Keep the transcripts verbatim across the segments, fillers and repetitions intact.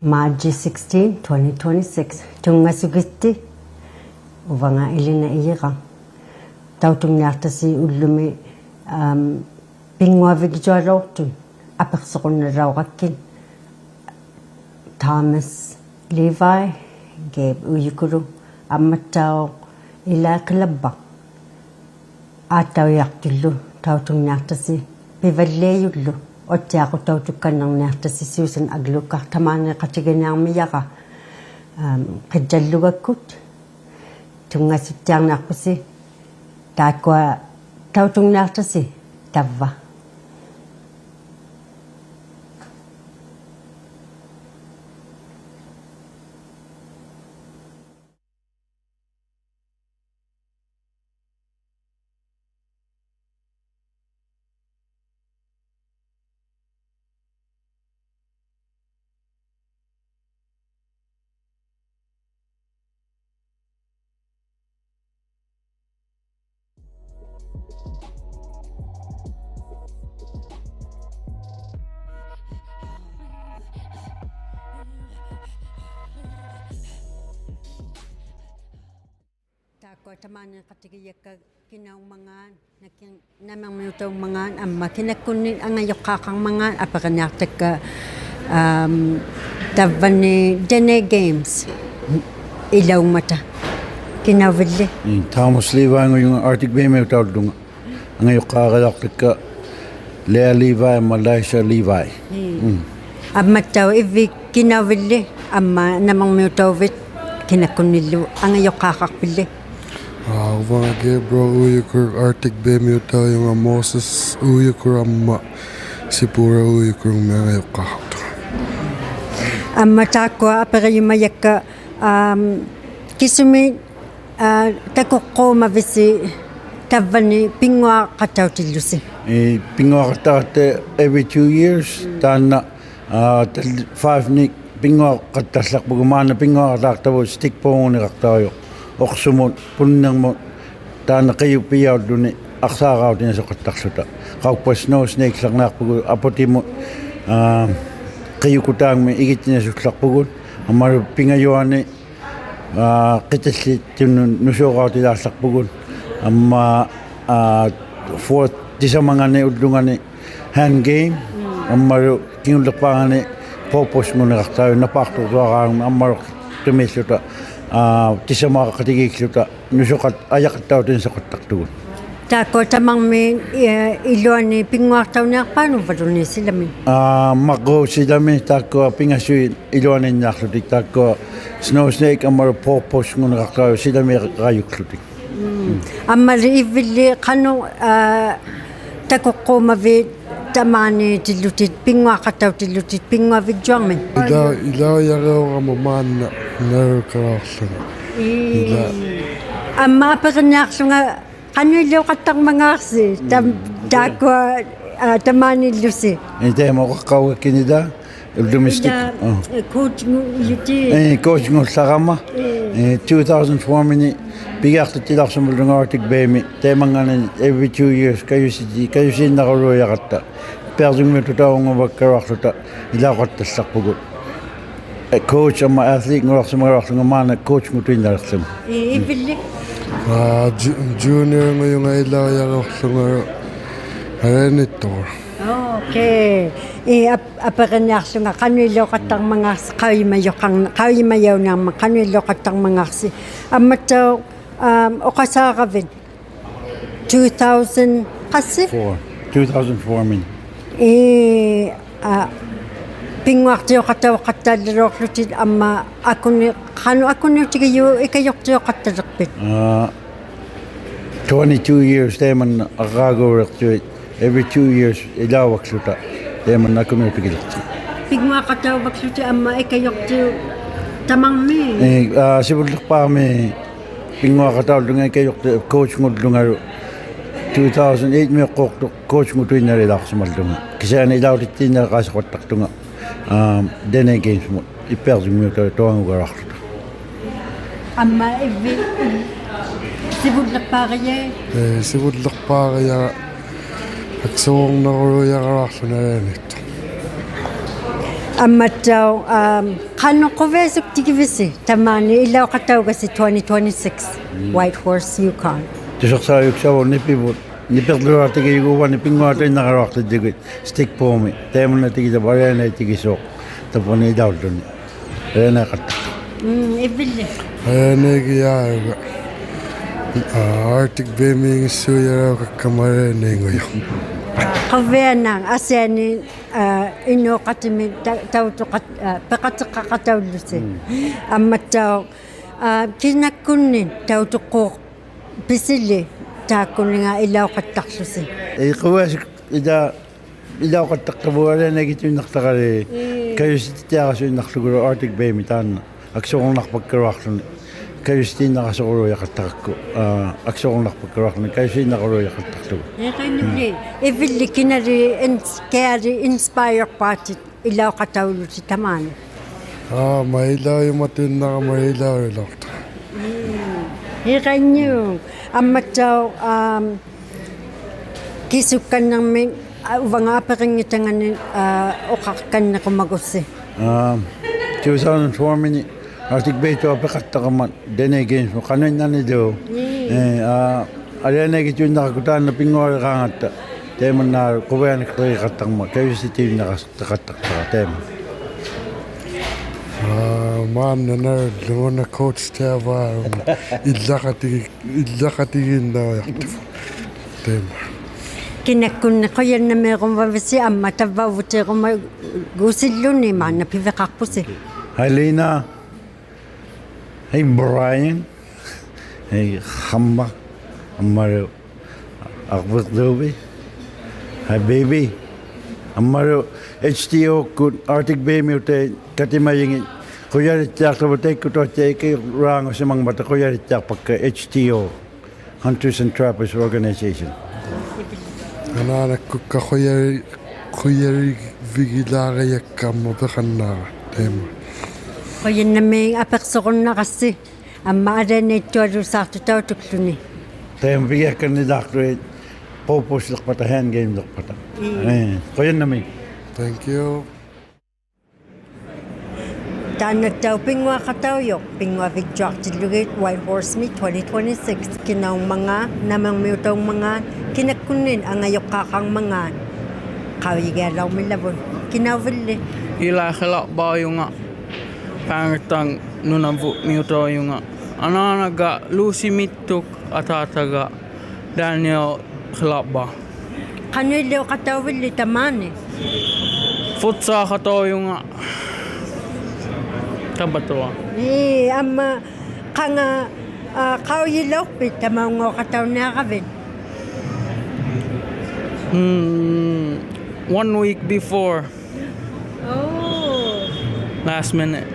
March sixteen, twenty twenty-six. Tunngasugitti, uvanga Elina Ijiraq. Tautunngiaqtasi ullumi, am, pinnguavigjualuuqtut apiqsuqunnalauqakkit. Thomas Levi, Gabe Uijukulu, ammattauq Eli Qilabbaq. Aattaujaqtullu tautunngiaqtasi, pivalliajullu, utsiaqutautukkannirniaqtasi Susan Aglukark tamaaniiqatiginiarmijara, am, qijjallugakkut, tunngasuttiarniaqpusi, taakkua tautunngiaqtasi, tavva. Taakkua tamaaniiqatigijakka kinaungmangaat, nakin-, namirmiutaungmangaat, amma kinakkunnik angajuqqaaqarmangaat, apiriniaqtakka, am, tavvani Dene Games ilaungmata. Kinauvilli? Mm, Thomas Levi-ngujunga, Arctic Bay-miutaullunga. Angajuqqaariaqtakka Leah Levi amma Laisha Levi. Mm. Mm. Ammattauq ivvit kinauvilli amma namirmiutauvit kinakkunnillu angajuqqaaqaqpilli? Aa, uvanga Gabriel Uijukuruk, Arctic Bay-miutaujunga, Moses Uijukuruk amma Sipura Uijukuruk-mi angajuqqaaqaqtunga. Amma taakkua apirijumajakka, am, kisumi Aa, takuqquumavisi tavvani pinnguaqatautillusi? Ii, pinnguaqattaqatta every two years, taanna, aa, tal-, five-nik pinnguaqattallaqpugut, maanna pinnguaqattaqattavut stick pull-nguniraqtaujuq, uqsumut, punnirmut, taanna qijupijaulluni aqsaarautinasuqattaqłuta. Qaukpat snow snake-llirniaqpugut, aputimut, aa, qijukutaangmi igittinasullarpugut, ammalu pingajuani, aa, qitillit tunnu nusuurautilaallaqpugut. Amma, aa, fourth tisamangani ullungani hand game. Mm. Ammalu kingulliqpaangani purpose-nguniraqtaujuq napaaqtuqtuaraangmi ammalu tumiilluta, aa, tisamaqatigiilluta nusuqat-, ajaqattautinsuqattaqtugut. Taakkua tamarmi, ii, iluani pinnguaqtauniaqpaat uvvaluunniit silami? Aa, maqquuq silami, taakkua pingasuit iluaniinniaqłutik, taakkua snow snake ammalu purpose-nguniraqtaujuq silamiqajukłutik. Mm. Ammalu ivvilli qanuq, aa, takuqquumavit tamaaniitillutit, pinnguaqatautillutit, pinnguavigjuarmit? Ila-, ilaujariurama maanna narukarauqłunga. Ii. Ila. Amma apiriniaqłunga, qanuiliuqattarmangaaqsi, tam-, mm, taakkua, aa, tamaaniillusi? Ii, taima uqaqqaugakkinila, ullumi stick. Ila, aa, ii, coach-ngujutit. Ii, coach-ngullarama. Ii. Ii, two thousand four-mini pigiaqtittilauqsimallunga Arctic Bay-mi, taimangani every two years kajusi-, kajusiinnaruluujaqatta. Ippiarjungmiutut taunguvakkaluaqłuta ilauqattallaqpugut. Ii, coach amma athlete-ngulaqsimagaluaqłunga maanna coach-ngutuinnaliqługu. Ii, ivvilli? Aa, ju-, junior-ngujunga ilaujariuqłunga Aranittuq. Okay. Ii, ap-, apiriniaqłunga qanuiliuqattarmangaaqsi, qaujimajuqarn-, qaujimajauniarmat qanuiliuqattarmangaaqsi. Ammattauq, am, uqasaaravit? Two thousand, qassi? Four. Two thousand four-mini. Ii, aa, pinnguaqtiuqatauqattaliluaqłutit amma akuni-, qanuq akuniutigijuq ikajuqtiuqattaliqpit? Aa, twenty-two years taimanna aqaaguuliqtuit, every two years ilauvakłuta taimanna akuniutigiliqtuit. Pinnguaqatauvakłutit amma ikajuqtiuq tamarmi? Ii, aa, sivulliqpaami pinnguaqataullunga ikajuqtiuq coach-ngullungalu two thousand eight-miuqquuqtuq coach-ngutuinnalilauqsimallunga. Kisiani ilautittiinnaliqaasuqattaqtunga, am, Dene Games-mut, Ippiarjungmiutaujuq taungugaluaqłuta. Amma ivvit sivulliqpaarijit? Ii, sivulliqpaarijara, aksuurnaruluujaraluaqłuni Aranittuq. ᐊᒻᒪᑦᑕᐅᖅ, ᐋᒻ, ᖃᓄᖅ ᖁᕕᐊᓱᒃᑎᒋᕕᓯ ᑕᒫᓂ ᐃᓚᐅᖃᑕᐅᒐᓯ twenty twenty-six Whitehorse Yukon? ᑐᓴᖅᓴᐅᔪᒃᓴᕗᑦ ᓂᐱᕗᑦ, ᓂᐱᕐᓗᐊᖅᑎᒋᔪᒍᑦ ᐅᕙᓂ ᐱᙳᐊᖅᑎᓐᓇᕋᓗᐊᖅᑎᓪᓗᒋᑦ Stickbomi, ᑕᐃᒪᓐᓇ ᑎᑭᑕᕙ ᐊᓕᐊᓇᐃᑎᒋᓲᖅ, ᑕᕝᕙᓂ ᐃᓚᐅᓪᓗᓂ. ᐊᓕᐊᓇᐃᖃᑦᑕᖅ. ᒻᒻ, ᐃᕝᕕᓪᓕ? ᐊᓕᐊᓇᐃᒋᔮᕋ. ᐋ, Arctic Bay-ᒥᖏᓱᔭᕋ ᖃᒃᑲᒪ ᐊᓕᐊᓇᐃᖑᔪᖅ. ᖁᕕᐊᓇᖅ ᐊᓯᐊᓂᒃ, ᐋ, ᐃᓅᖃᑎᒥᒃ ᑕ-, ᑕᐅᑐᖃᑦ-, ᐋ, ᐱᖃᑎᖃᖃᑕᐅᓪᓗᓯ. ᒻᒻ. ᐊᒻᒪᑦᑕᐅᖅ, ᐋ, ᑭᓇᒃᑯᓐᓂᒃ ᑕᐅᑐᖅᑰᖅ ᐱᓯᓕ ᑖᒃᑯᓂᖓ ᐃᓚᐅᖃᑦᑕᖅᖢᓯ? ᐄ, ᖁᕕᐊᓱᒃ ᐃᓛ, ᐃᓚᐅᖃᑦᑕᖅᑕᕗᑦ ᐊᓕᐊᓇᐃᒋᑐᐃᓐᓇᖅᑕᕋᓕ, ᒻᒻ. ᑲᔪᓯᑎᑦᑎᐊᕋᓱᐃᓐᓇᖅᖢᒍᓗ Arctic Bay-ᒥ ᑖᓐᓇ, ᐊᒃᓱᕈᕐᓇᖅᐸᒃᑲᓗᐊᖅᖢᓂ. ᑲᔪᓯᑎᓐᓇᕋᓱᕈᓘᔭᖃᑦᑕᕋᒃᑯ, ᐋ, ᐊᒃᓱᕈᕐᓇᖅᐸᒃᑲᓗᐊᖅᖢᓂ, ᑲᔪᓯᓐᓇᕈᓘᔭᖃᑦᑕᖅᖢᒍ. ᐄ, ᖃᐃᓄᓪᓕ, ᐃᕝᕕᓪᓕ ᑭᓇᓕ ᐃᓐ-, ᑭᐊᓕ inspire-ᐹᑎᑦ ᐃᓚᐅᖃᑕᐅᓪᓗᓯ ᑕᒫᓂ? ᐋ, ᒪᐃᓚᐅᔪᒪᑐᐃᓐᓇᕋᒪ ᐃᓚᐅᓚᐅᖅᑕ. ᒻᒻ. ᐄ, ᖃᐃᓐᓂᐅ, ᐊᒻᒪᑦᑕᐅᖅ, ᐋᒻ, ᑭᓱᒃᑲᓐᓂᕐᒥᒃ, ᐋ, ᐅᕙᖓ ᐊᐱᕆᙱᑕᖓᓂᒃ, ᐋ, ᐅᖃᖅᑲᓐᓂᕈᒪᒍᔅᓯ. ᐋ, two thousand four-ᒥᓂ Arctic Bay-ᑐᐊᖅ ᐱᖃᑦᑕᕋᒪ Dene Games-ᒧᑦ ᖃᓄᐃᓐᓇᓂᓗ. ᒻᒻ. ᐄ, ᐋ, ᐊᓕᐊᓇᐃᒋᑐᐃᓐᓇᕋᒃᑯ ᑖᓐᓇ ᐱᙳᐊᕆᖃᖓᑦᑕ. ᑕᐃᒪᓐᓇ ᖁᕕᐊᓇᖅᑕᕆᖃᑦᑕᕋᒪ, ᑲᔪᓯᑐᐃᓐᓇᕋᓱ- ᖃᑦᑕᖅᑕᕋ ᑕᐃᒪ. ᐋ, ᒫᓐᓇ ᓇᓗᓇ coach-ᑕᕙ, ᐃᓪᓚᖃᑎᒋ-, ᐃᓪᓚᖃᑎᒋᓐᓇᕆᐊᖅᑐᖅ. ᑕᐃᒪ. ᑭᓇᒃᑯᓐᓂᖅ ᖁᔭᓐᓇᒦᕈᒪᕕᓯ ᐊᒻᒪ ᑕᕝᕙᐅᕗᑏᕈᒪᒍᓯᓪᓗᓂ ᒫᓐᓇ ᐱᕕᖃᖅᐳᓯ. Hi, Lena. Hey, Brian. Hey, ᖃᒻᒪ. ᐊᒻᒪᓗ ᐊᕐᕕᕐᓗᕕ. Hi, baby. ᐊᒻᒪᓗ H T O-ᒃᑯᑦ Arctic Bay-ᒥᐅᑕᐃᑦ ᑲᑎᒪᔨᖏᑦ ᖁᔭᓕᑦᑎᐊᖅᑕᕗᑦ ᑕᐃᒃᑯᑐᐊᑦᑎᐊᖅ ᐃᑭᓛᖑᓯᒪᖕᒪᑕ ᖁᔭᓕᑦᑎᐊᖅᐸᒃᑲ H T O, Hunters and Trappers Organization. ᐊᓈᓇᒃᑯᒃᑲ ᖁᔭᓕ-, ᖁᔭᓕᕕᒋᓛᕆᔭᒃᑲ ᐊᒻᒪ ᐱᖃᓐᓇᕋ ᑕᐃᒪ. ᖁᔭᓐᓇᒦᒃ ᐊᐱᖅᓱᕈᓐᓇᕋᔅᓯ. ᐊᒻᒪ ᐊᓕᐊᓇᐃᑦᑐᐊᓘᓵᖅᑐᖅ ᑕᐅᑐᒃᖢᓂ. ᑕᐃᒪ ᐱᒋᐊᒃᑲᓐᓂᓛᖅᑐᐃᑦ ᐳᐳᓯᓕᖅᐸᑕ hand game-ᓕᖅᐸᑕ. ᒻᒻ. ᐄ, ᖁᔭᓐᓇᒦᒃ. Thank you. ᑖᓐᓇᑦᑕᐅᖅ ᐱᙳᐊᖃᑕᐅᔪᖅ, ᐱᙳᐊᕕᒡᔪᐊᖅᑎᓪᓗᒋᑦ Whitehorse-ᒥ twenty twenty-six, ᑭᓇᐅᖕᒪᖔᑦ, ᓇᒥᕐᒥᐅᑕᐅᖕᒪᖔᑦ, ᑭᓇᒃᑯᓐᓂᒃ ᐊᖓᔪᖅᑳᖃᕐᒪᖔᑦ. ᖃᐅᔨᒋᐊᓚᐅᕐᒥᓚᕗᑦ. ᑭᓇᐅᕕᓪᓕ? ᐃᓚ ᕿᓚᕐᕚᐅᔪᖓ, ᐸᖕᖓᑕᖅ ᓄᓇᕗᒻᒥᐅᑕᐅᔪᖓ. ᐊᓈᓇᒐ ᓘᓯ ᒥᑦᑐᒃ, ᐊᑖᑕᒐ ᑖᓂᐊ ᕿᓚᕐᕚ. ᖃᓄᐃᓕᐅᖃᑕᐅᕕᓪᓕ ᑕᒫᓂ? ᕗᑦᓴᖃᑕᐅᔪᖓ. ᑕᕝᕙᑐᐊᖅ. ᐄ, ᐊᒻᒪ ᖃᖓ, ᐋ, ᖃᐅᔨᓚᐅᖅᐱᑦ ᑕᒪᐅᙵᐅᖃᑕᐅᓂᐊᕋᕕᑦ? Mm, one week before. Oh. Last minute.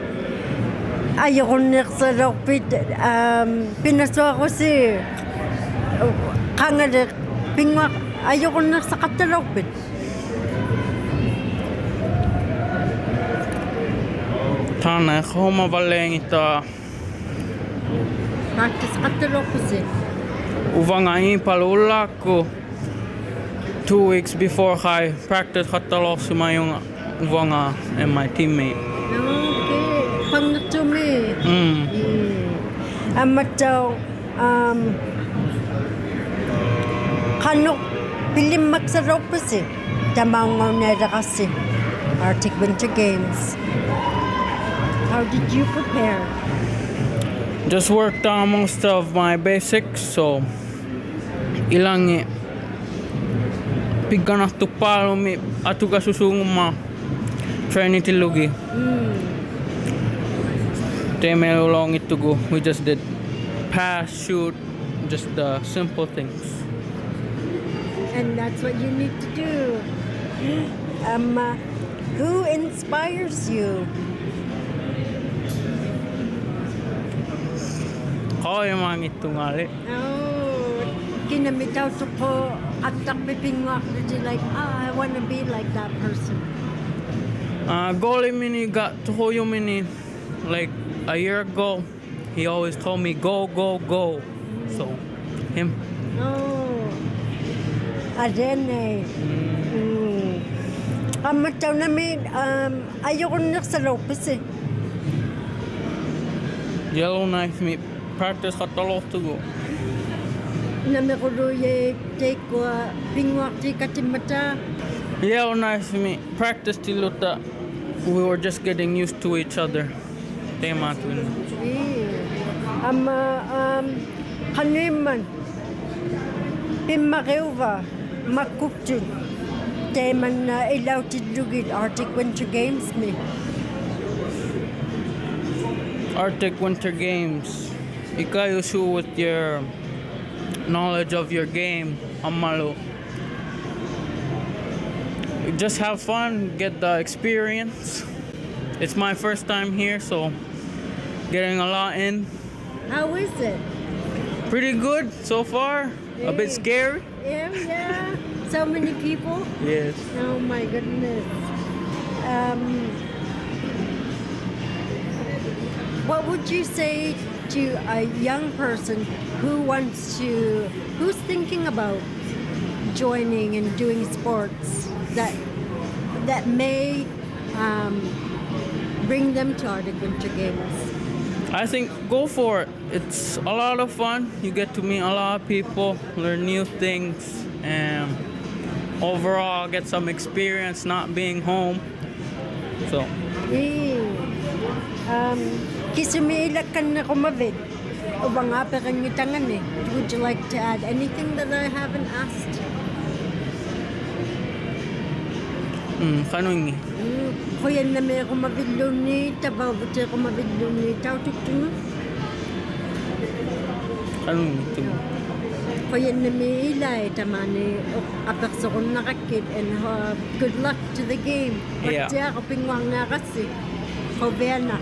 ᐊᔪᕈᓐᓃᖅᓴᓚᐅᖅᐱᑦ, ᐋᒻ, ᐱᓇᓱᐊᕈᓯ, ᖃᖓᓕ ᐱᙳᐊ-, ᐊᔪᕈᓐᓃᖅᓴᖃᑦᑕᓚᐅᖅᐱᑦ? ᑖᓐᓇ ᖃᐅᔨᒪᕙᓪᓕᐊᙱᑕ. Practice-ᖃᑦᑕᓚᐅᖅᐳᓯ? ᐅᕙᖓ ᐃᒻᐸᓗ ᐅᓪᓛᒃᑯᑦ two weeks before ᖃᐃ practice-ᖃᑦᑕᓚᐅᖅᓯᒪᔪᖓ ᐅᕙᖓ and my teammate. Okay. ᐸᖕᓂᖅᑑᒥ. Mm. Mm. ᐊᒻᒪᑦᑕᐅᖅ, ᐋᒻ, ᖃᓄᖅ ᐱᓕᒻᒪᒃᓴᓚᐅᖅᐳᓯ ᑕᒪᐅᙵᐅᓂᐊᓕᕋᔅᓯ Arctic Winter Games? How did you prepare? Just worked on most of my basics, so ᐃᓚᖏᑦ ᐱᒡᒐᓇᖅᑐᐹᓗᒻᒥ ᐊᑐᒐᓱᓲᖑᒻᒪᑦ train-ᑎᓪᓗᒋᑦ. Mm. ᑕᐃᒪᐃᓗᓚᐅᙱᑦᑐᒍᑦ, we just did pass, shoot, just the simple things. And that's what you need to do. Um, uh, who inspires you? ᖃᐅᔨᒪᙱᑦᑐᖓᓕ. Oh, ᑭᓇᒥᒃ ᑕᐅᑐᖅᑲᖅᑕᖅᐱᑦ ᐱᙳᐊᖅᖢᑎᑦ, like, "Ah, I wanna be like that person." Uh, goalie-ᒥᓂᒃ ᖃᑦᑐᖁᔪᒥᓂᒃ, like, a year ago, he always told me, "Go, go, go." So, him. Oh. ᐊᓕᐊᓇᐃ. Mm. Mm. ᐊᒻᒪᑦᑕᐅᖅ ᓇᒥ, ᐊᒻ, ᐊᔪᕈᓐᓃᖅᓴᓚᐅᖅᐱᓯ? Yellowknife-ᒥ practice-ᖃᑦᑕᓚᐅᖅᑐᒍᑦ. ᓇᒥᕈᓗᔭᐃᑦ ᑕᐃᒃᑯᐊ ᐱᙳᐊᖅᑎᒃᑲᑎᒻᒪᑕ? Yellowknife-ᒥ practice-ᑎᓪᓗᑕ, we were just getting used to each other. ᑕᐃᒫᑐᐃᓐᓇᖅ. ᐄ. ᐊᒻᒪ, ᐊᒻ, ᖃᓄᐃᒻᒪᑦ ᐱᒻᒪᕆᐅᕙ ᒪᒃᑯᒃᑐᑦ ᑕᐃᒪᓐᓇ ᐃᓚᐅᑎᓪᓗᒋᑦ Arctic Winter Games-ᒥ? Arctic Winter Games. ᐃᑲᔪᓲᑦ with your knowledge of your game, ᐊᒻᒪᓗ just have fun, get the experience. It's my first time here, so getting a lot in. How is it? Pretty good so far. A bit scary. Yeah, yeah. So many people? Yes. Oh my goodness. Um, what would you say to a young person who wants to, who's thinking about joining and doing sports that, that may, um, bring them to Arctic Winter Games? I think go for it. It's a lot of fun. You get to meet a lot of people, learn new things, and overall get some experience not being home. So. ᐄ, ᐊᒻ, ᑭᓱᒥᒃ ᐃᓚᒃᑲᓐᓂᕈᒪᕕᑦ ᐅᕙᖓ ᐊᐱᕆᙱᑕᖓᓂ? Would you like to add anything that I haven't asked? ᒻ, ᖃᓄᐃᙱ. ᒻ, ᖁᔭᓐᓇᒦᕈᒪᕕᓪᓘᓐᓃᑦ, ᑕᕝᕙᐅᕗᑏᕈᒪᕕᓪᓘᓐᓃᑦ ᑕᐅᑐᒃᑐᖓ. ᖃᓄᐃᙱᑦᑐᖓ. ᖁᔭᓐᓇᒦᒃ ᐃᓚᐃ ᑕᒫᓂ ᐊᐱᖅᓱᕈᓐᓇᕋᒃᑭᑦ, and, uh, good luck to the game. Yeah. ᕙᑦᑎᐊᕈᖅ ᐱᙳᐊᕐᓂᐊᕋᔅᓯ. ᖁᕕᐊᓇᖅ.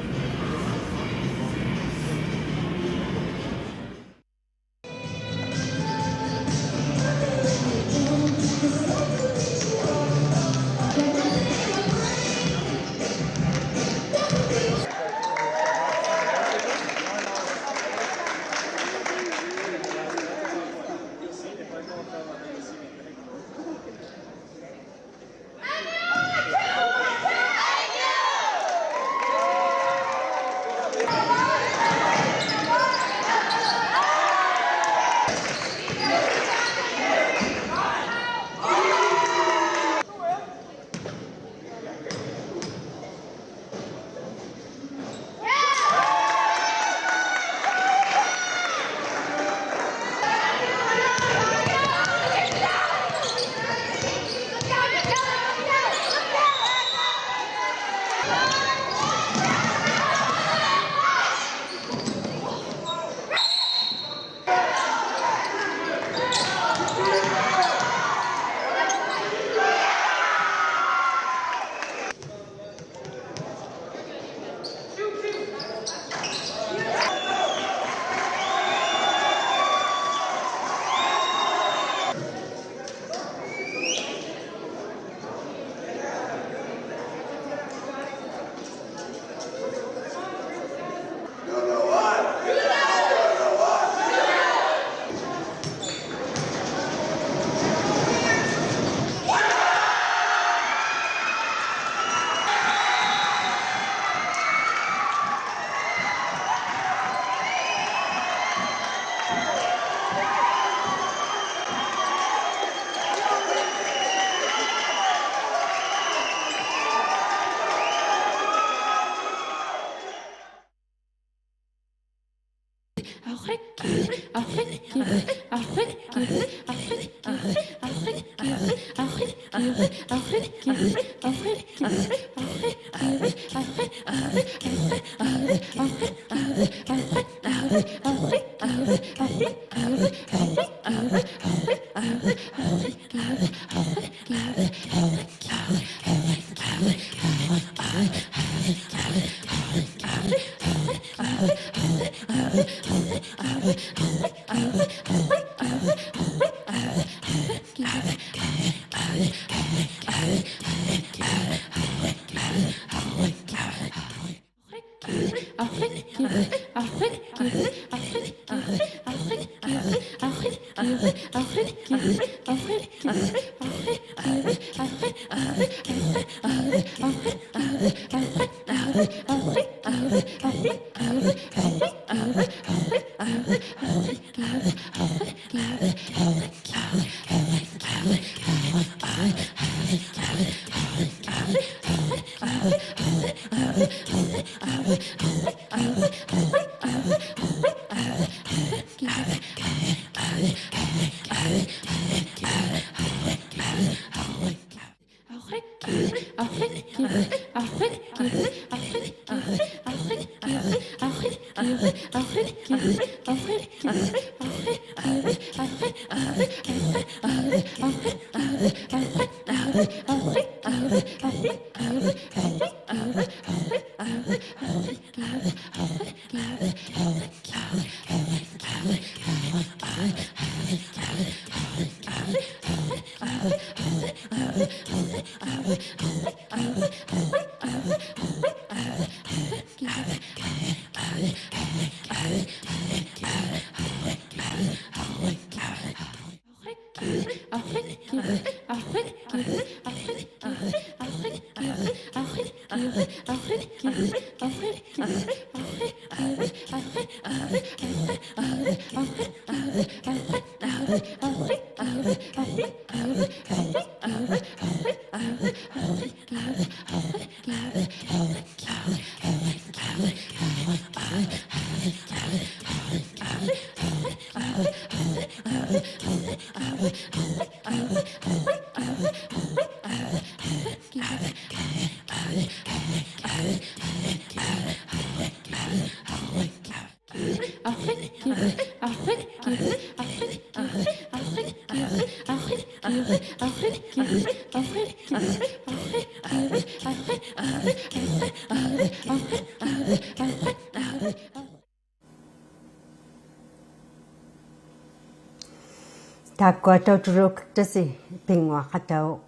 ᑖᒃᑯᐊ ᑕᐅᑐᓚᐅᑲᒃᑕᓯ ᐱᙳᐊᖃᑕᐅ-,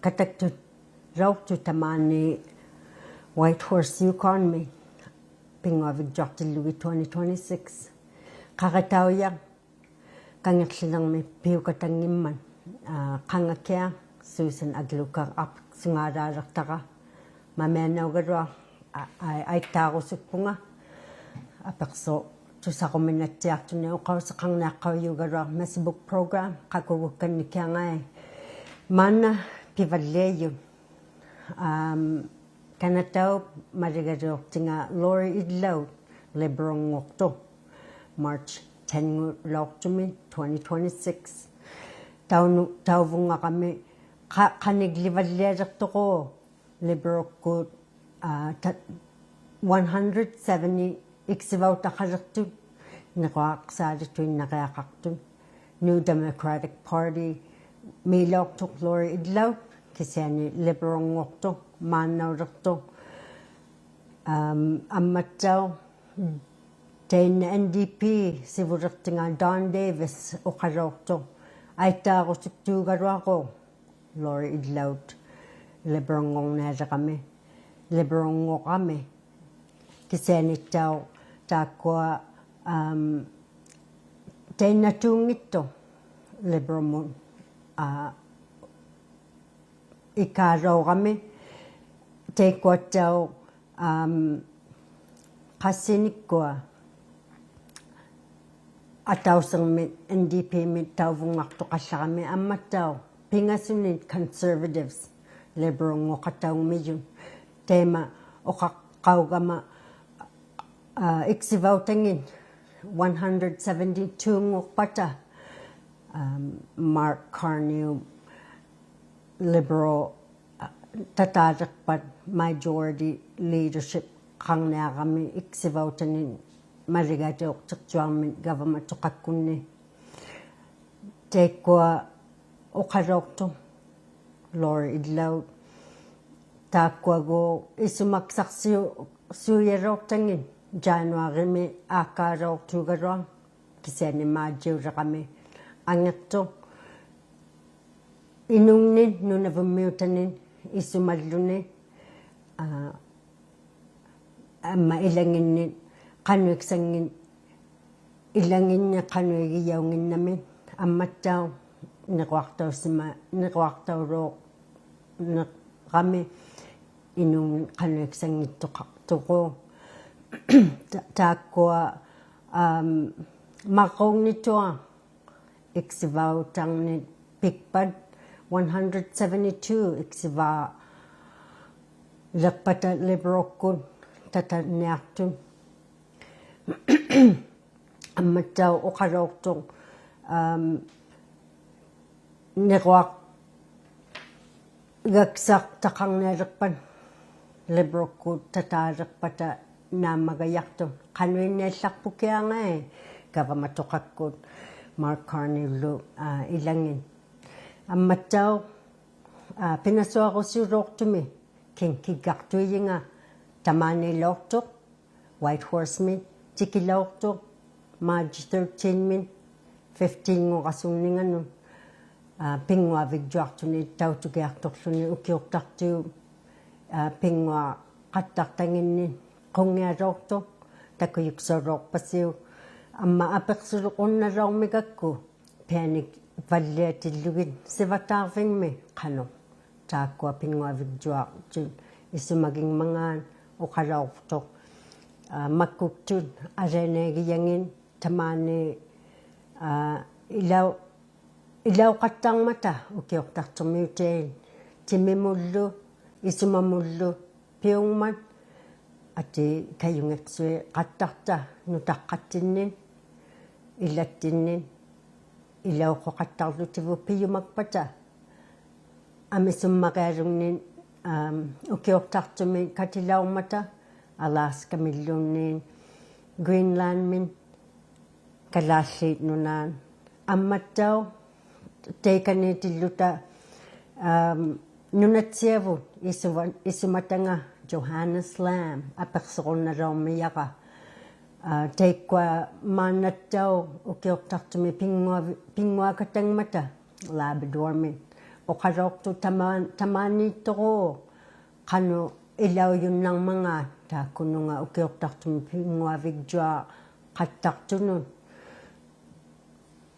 ᖃᑕᒃᑐᓚᐅᖅᑐᑦ ᑕᒫᓂ Whitehorse, Yukon-ᒥ ᐱᙳᐊᕕᒡᔪᐊᖅᑎᓪᓗᒋᑦ twenty twenty-six. ᖃᕆᑕᐅᔭᖅ ᑲᖏᖅᖠᓂᕐᒥ ᐱᐅᖃᑕᙱᒻᒪᑦ, ᐋ, ᖃᖓᑭᐊᖅ Susan Aglukark ᐊᐱᖅᓱᖔᓛᓕᖅᑕᕋ ᒪᒥᐊᓇᐅᒐᓗᐊᖅ, ᐊ-, ᐊᐃ-, ᐊᐃᑦᑖᕈᓱᒃᐳᖓ ᐊᐱᖅᓱ ᑐᓴᕈᒥᓇᑦᑎᐊᖅᑐᓂᒃ ᐅᖃᐅᓯᖃᕐᓂᐊᖅᑲᐅᔫᒐᓗᐊᖅ Messy Book Program ᖃᑯᒍᒃᑲᓐᓂᑭᐊᖓᐃ. ᒫᓐᓇ ᐱᕙᓪᓕᐊᔪᑦ, ᐋᒻ, ᑲᓇᑕᐅᑉ ᒪᓕᒐᓕᐅᖅᑎᖓ Lori Idlout Liberal-ᙳᖅᑐᖅ March ten-ᖑᓚᐅᖅᑐᒥ twenty twenty-six. ᑕᐅᓄ-, ᑕᐅᕗᙵᕋᒥ ᖃ-, ᖃᓂᒡᓕᕙᓪᓕᐊᓕᖅᑐᖅ Liberal-ᑯᑦ, ᐋ, ᑕ-, one hundred seventy ᐃᒃᓯᕙᐅᑕᖃᓕᖅᑐᑦ ᓂᕈᐊᖅᓵᓕᑐᐃᓐᓇᕆᐊᖃᖅᑐᑦ. New Democratic Party-ᒦᓚᐅᖅᑐᖅ Lori Idlout, ᑭᓯᐊᓂ Liberal-ᙳᖅᑐᖅ ᒫᓐᓇᐅᓕᖅᑐᖅ. ᐊᒻ, ᐊᒻᒪᑦᑕᐅᖅ ᑕᐃᓐᓇ N D P ᓯᕗᓕᖅᑎᖓ Don Davis ᐅᖃᓚᐅᖅᑐᖅ ᐊᐃᑦᑖᕈᓱᒃᑑᒐᓗᐊᕉᖅ Lori Idlout Liberal-ᙳᕐᓂᐊᓕᕋᒥ, Liberal-ᙳᕋᒥ. ᑭᓯᐊᓂᑦᑕᐅᖅ ᑖᒃᑯᐊ, ᐊᒻ, ᑕᐃᓐᓇᑑᙱᑦᑐᖅ Liberal-ᒧᑦ, ᐋ, ᐃᑳᓚᐅᕋᒥ, ᑕᐃᒃᑯᐊᑦᑕᐅᖅ, ᐊᒻ, ᖃᔅᓯᓂᒃᑯᐊ ᐊᑕᐅᓯᕐᒥ N D P-ᒥ ᑕᐅᕗᙵᖅᑐᖃᓪᓚᕋᒥ ᐊᒻᒪᑦᑕᐅᖅ ᐱᖓᓱᓂᒃ Conservatives Liberal-ᙳᖃᑕᐅᖕᒥᔪᑦ. ᑕᐃᒪ ᐅᖃᖅᑲᐅᒐᒪ, ᐋ, ᐃᒃᓯᕙᐅᑕᖏᑦ one hundred seventy-two-ᙳᖅᐸᑕ, ᐊᒻ, Mark Carney Liberal, ᐋ, ᑕᑖᓕᖅᐸᑦ majority leadership-ᖃᕐᓂᐊᕋᒥ ᐃᒃᓯᕙᐅᑕᓂᒃ ᒪᓕᒐᓕᐅᖅᑎᕐᔪᐊᕐᒥᑦ ᒐᕙᒪᑐᖃᒃᑯᓐᓂ. ᑕᐃᒃᑯᐊ ᐅᖃᓚᐅᖅᑐᖅ Lori Idlout ᑖᒃᑯᐊᒎᖅ ᐃᓱᒪᒃᓴᖅᓯᐅ-, ᓯᐅᔭᓚᐅᖅᑕᖏᑦ January-ᒥ ᐋᒃᑳᓚᐅᖅᑑᒐᓗᐊᖅ, ᑭᓯᐊᓂ ᒫᔾᔨᐅᓕᕋᒥ ᐊᖏᖅᑐᖅ ᐃᓄᖕᓂᑦ ᓄᓇᕗᒻᒥᐅᑕᓂᑦ ᐃᓱᒪᓪᓗᓂ, ᐋ, ᐊᒻᒪ ᐃᓚᖏᓐᓂᑦ ᖃᓄᐃᒃᓴᙱᑦ, ᐃᓚᖏᓐᓂᑦ ᖃᓄᐃᒋᔭᐅᙱᓐᓇᒥ, ᐊᒻᒪᑦᑕᐅᖅ ᓂᕈᐊᖅᑕᐅᓯᒪ-, ᓂᕈᐊᖅᑕᐅᓚᐅᕐᓂᕋᒥ ᐃᓄᖕᓂᑦ ᖃᓄᐃᒃᓴᙱᑦᑐᖃᖅᑐᒎᖅ. ᑖ-, ᑖᒃᑯᐊ, ᐊᒻ, ᒪᕐᕉᖕᓂᑐᐊᖅ ᐃᒃᓯᕙᐅᑕᕐᓂᒃ ᐱᒃᐸᑦ, one hundred seventy-two ᐃᒃᓯᕚᓕᖅᐸᑕ Liberal-ᑯᑦ ᑕᑕᓐᓂᐊᖅᑐᑦ. ᐊᒻᒪᑦᑕᐅᖅ ᐅᖃᓚᐅᖅᑐᖅ, ᐊᒻ, ᓂᕈᐊᒐᒃᓴᖅᑕᖃᕐᓂᐊᓕᖅᐸᑦ Liberal-ᑯᑦ ᑕᑖᓕᖅᐸᑕ ᓈᒻᒪᒐᔭᖅᑐᑦ, ᖃᓄᐃᓐᓂᐊᓪᓚᖅᐳᑭᐊᖓᐃ ᒐᕙᒪᑐᖃᒃᑯᑦ Mark Carney-ᓗ, ᐋ, ᐃᓚᖏᑦ. ᐊᒻᒪᑦᑕᐅᖅ, ᐋ, ᐱᓇᓱᐊᕈᓯᐅᓚᐅᖅᑐᒥ ᑭᖕ ᑭᒡᒐᖅᑐᐃᔨᖓ ᑕᒫᓃᓚᐅᖅᑐᖅ Whitehorse-ᒥᑦ, ᑎᑭᓚᐅᖅᑐᖅ March thirteen-ᒥᑦ fifteen-ᖑᕋᓱᖕᓂᖓᓄᑦ, ᐋ, ᐱᙳᐊᕕᒡᔪᐊᖅᑐᓂᒃ ᑕᐅᑐᒋᐊᖅᑐᖅᖢᓂ ᐅᑭᐅᖅᑕᖅᑐᑦ, ᐋ, ᐱᙳᐊᖃᑦᑕᖅᑕᖏᓐᓂᒃ ᖁᙱᐊᓚᐅᖅᑐᖅ, ᑕᑯᔪᒃᓴᐅᓚᐅᖅᐸᓯᐅᒃ. ᐊᒻᒪ ᐊᐱᖅᓱᕈᓐᓇᓚᐅᕐᒥᒐᒃᑯ ᐱᐊᓂᒃᐸᓪᓕᐊᑎᓪᓗᒋᑦ ᓯᕙᑖᕐᕕᖕᒥ ᖃᓄᖅ ᑖᒃᑯᐊ ᐱᙳᐊᕕᒡᔪᐊᖅᑐᑦ ᐃᓱᒪᒋᖕᒪᖔᑦ ᐅᖃᓚᐅᖅᑐᖅ, ᐋ, ᒪᒃᑯᒃᑐᑦ ᐊᓕᐊᓇᐃᒋᔭᖏᑦ ᑕᒫᓂ, ᐋ, ᐃᓚᐅ-, ᐃᓚᐅᖃᑦᑕᕐᒪᑕ ᐅᑭᐅᖅᑕᖅᑐᒥᐅᑕᐃᑦ ᑎᒥᒧᓪᓗ ᐃᓱᒪᒧᓪᓗ ᐱᐅᖕᒪᑦ, ᐊᑏ ᑲᔪᖏᖅᓱᐃᖃᑦᑕᖅᑕ ᓄᑕᖅᑲᑦᑎᓐᓂᑦ, ᐃᓚᑦᑎᓐᓂᑦ, ᐃᓚᐅᖁᖃᑦᑕᕐᓗᑎᒍ ᐱᔪᒪᒃᐸᑕ. ᐊᒥᓱᒻᒪᕆᐊᓗᖕᓂᒃ, ᐋᒻ, ᐅᑭᐅᖅᑕᖅᑐᒥ ᑲᑎᓚᐅᕐᒪᑕ, Alaska-ᒥᓪᓘᓐᓃᑦ, Greenland-ᒥᑦ, ᑲᓛᓪᓖᑦ ᓄᓈᑦ. ᐊᒻᒪᑦᑕᐅᖅ ᑕᐃᑲᓃᑎᓪᓗᑕ, ᐋᒻ, ᓄᓇᑦᓯᐊᕗᑦ ᐃᓱᕙ-, ᐃᓱᒪᑕᖓ Johannes Lamb ᐊᐱᖅᓱᕈᓐᓇᓚᐅᕐᒥᔭᕋ. ᐋ, ᑕᐃᒃᑯᐊ ᒫᓐᓇᑦᑕᐅᖅ ᐅᑭᐅᖅᑕᖅᑐᒥ ᐱᙳᐊᕕ-, ᐱᙳᐊᖃᑦᑕᖕᒪᑕ Labrador-ᒥᑦ. ᐅᖃᓚᐅᖅᑐᖅ ᑕᒫᓐ-, ᑕᒫᓃᑦᑐᕉᖅ ᖃᓄᖅ ᐃᓚᐅᔪᓐᓇᕐᒪᖔᑦ ᑖᒃᑯᓄᖓ ᐅᑭᐅᖅᑕᖅᑐᒥ ᐱᙳᐊᕕᒡᔪᐊᖃᑦᑕᖅᑐᓄᑦ,